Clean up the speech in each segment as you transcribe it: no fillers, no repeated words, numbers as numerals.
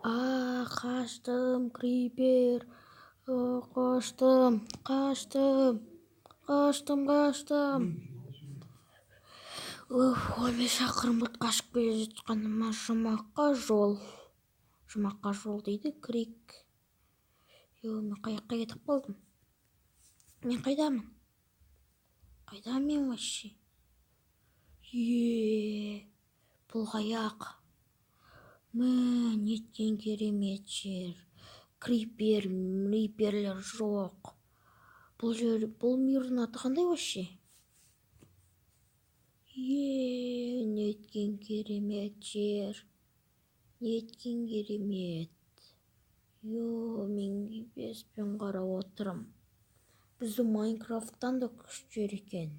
А, қаштым, крипер. Қаштым, қаштым. Қаштым, қаштым. Уф, 15 шақырым бұт қашып келе жатқаныма жұмаққа жол. Жұмаққа жол дейді, крик. Йо, мен қай жаққа кетіп қалдым? Мен қайдамын? Қайдамын мен вообще? Е, бұл қаяқ? Мә, неткен керемет жер. Крипер, мриперлер жоқ. Бұл жер, бұл мирдің аты қандай вообще? Е, неткен керемет жер. Неткен керемет. Йо, мен беспен қарап отырмын. Біздің Майнкрафттан да күшті жер екен.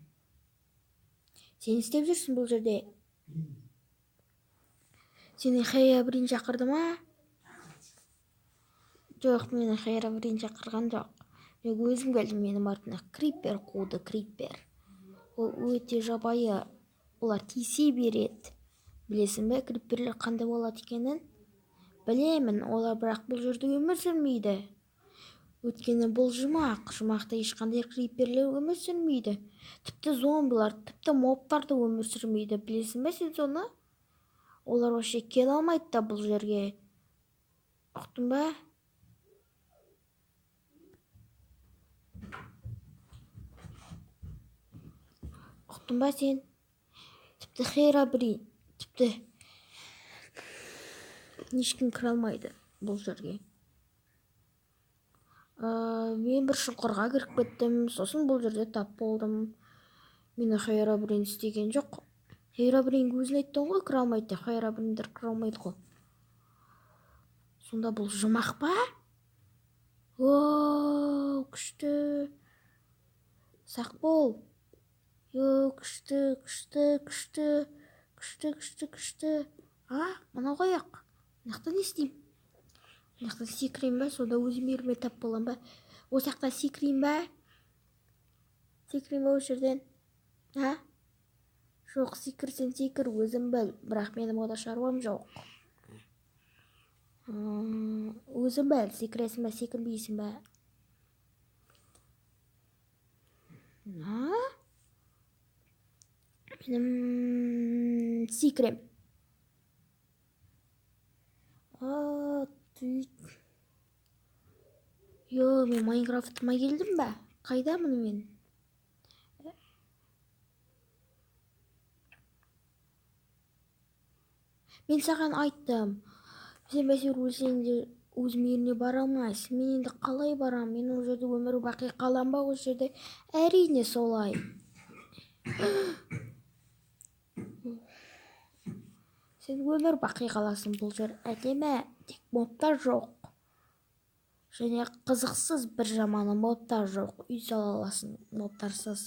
Сен не істеп жүрсің бұл жерде? Сені Херобрин шақырды ма? Жоқ, мені Херобрин шақырған жоқ. Мен өзім келдім, менің артымнан крипер қуды, крипер. Ол өте жабайы. Олар тиісе береді. Білесің бе, криперлер қандай болады екенін? Білемін, олар бірақ бұл жерде өмір сүрмейді. Өйткені бұл жұмақ. Жұмақта ешқандай криперлер өмір сүрмейді. Тіпті зомбилар, тіпті мобтар да өмір сүрмейді. Білесің бе сен соны? Олар вообще келе алмайды да бұл жерге. Ұқтың ба? Ұқтың ба сен? Тіпті Херобрин, тіпті ешкім кіре алмайды бұл жерге. Мен бір шұңқырға кіріп кеттім, сосын бұл жерде тап болдым. Мені Херобрин істеген жоқ. Херобрин өзің айттың ғой кіре алмайды деп. Херобриндер кіре алмайды ғой. Сонда бұл жұмақ па? О, күшті. Сақ бол. Йо, күшті, күшті, күшті. Күшті, күшті, күшті. А, мынау қаяқ? Мына жақта не істеймін? Мына жақта секірейін ба? Сонда өзім еліме тап боламын ба? Осы жақта секірейін ба? Секірейін ба осы жерден? А? Жоқ, секірсең секір, өзің біл. Бірақ менің онда шаруам жоқ. Өзің біл, секіресің ба, секірмейсің ба? А? Менің секірем. А, түйт. Йо, мен Майнкрафтыма келдім ба? Қайдамын мен? Мен саған айттым. Сен бәсе өлсең де өз миріне бара алмайсың. Мен енді қалай барамын? Мен ол жерде өмір бақи қалам ба ол жерде? Әрине солай. Сен өмір бақи қаласың, бұл жер әдемі, тек мобтар жоқ. Және қызықсыз бір жаманы мобтар жоқ. Үй сала аласың мобтарсыз.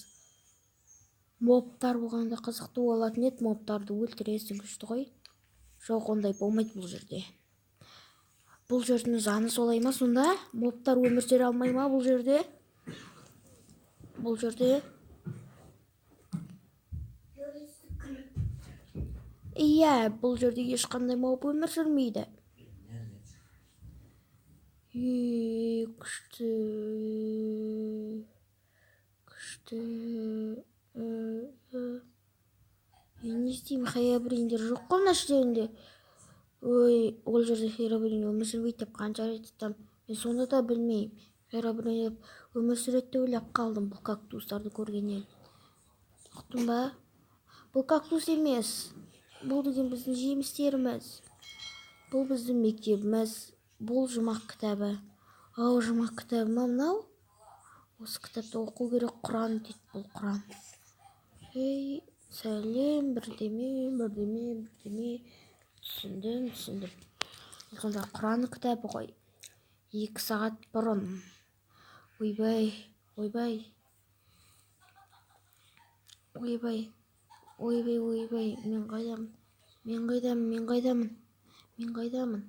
Мобтар болғанда қызықты болатын еді, мобтарды өлтіресің, күшті ғой. Жоқ, ондай болмайды бұл жерде. Бұл жердің заңы солай ма сонда? Мобтар өмір сүре алмай ма бұл жерде? Бұл жерде Иә, бұл жерде ешқандай моб өмір сүрмейді. Е, күшті. Күшті. Мен не істеймін? Херобриндер жоқ қой мына жерде. Ой, ол жерде Херобрин өмір сүрмейді деп қанша рет айтсам, мен сонда да білмеймін. Херобрин деп өмір сүреді деп ойлап қалдым бұл кактустарды көргеннен. Ұқтың ба? Бұл кактус емес. Бұл деген біздің жемістеріміз. Бұл біздің мектебіміз. Бұл жұмақ кітабы. Ау, жұмақ кітабы ма мынау? Осы кітапты оқу керек, Құран дейді бұл Құран. Ей, сәлем, бірдеме, бірдеме, бірдеме. Түсіндім, түсіндім. Сонда Құран кітабы ғой. 2 сағат бұрын. Ойбай, ойбай. Ойбай. Ойбай, ойбай, мен қайдамын? Мен қайдамын, мен қайдамын? Мен қайдамын?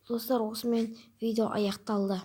Достар, осымен видео аяқталды.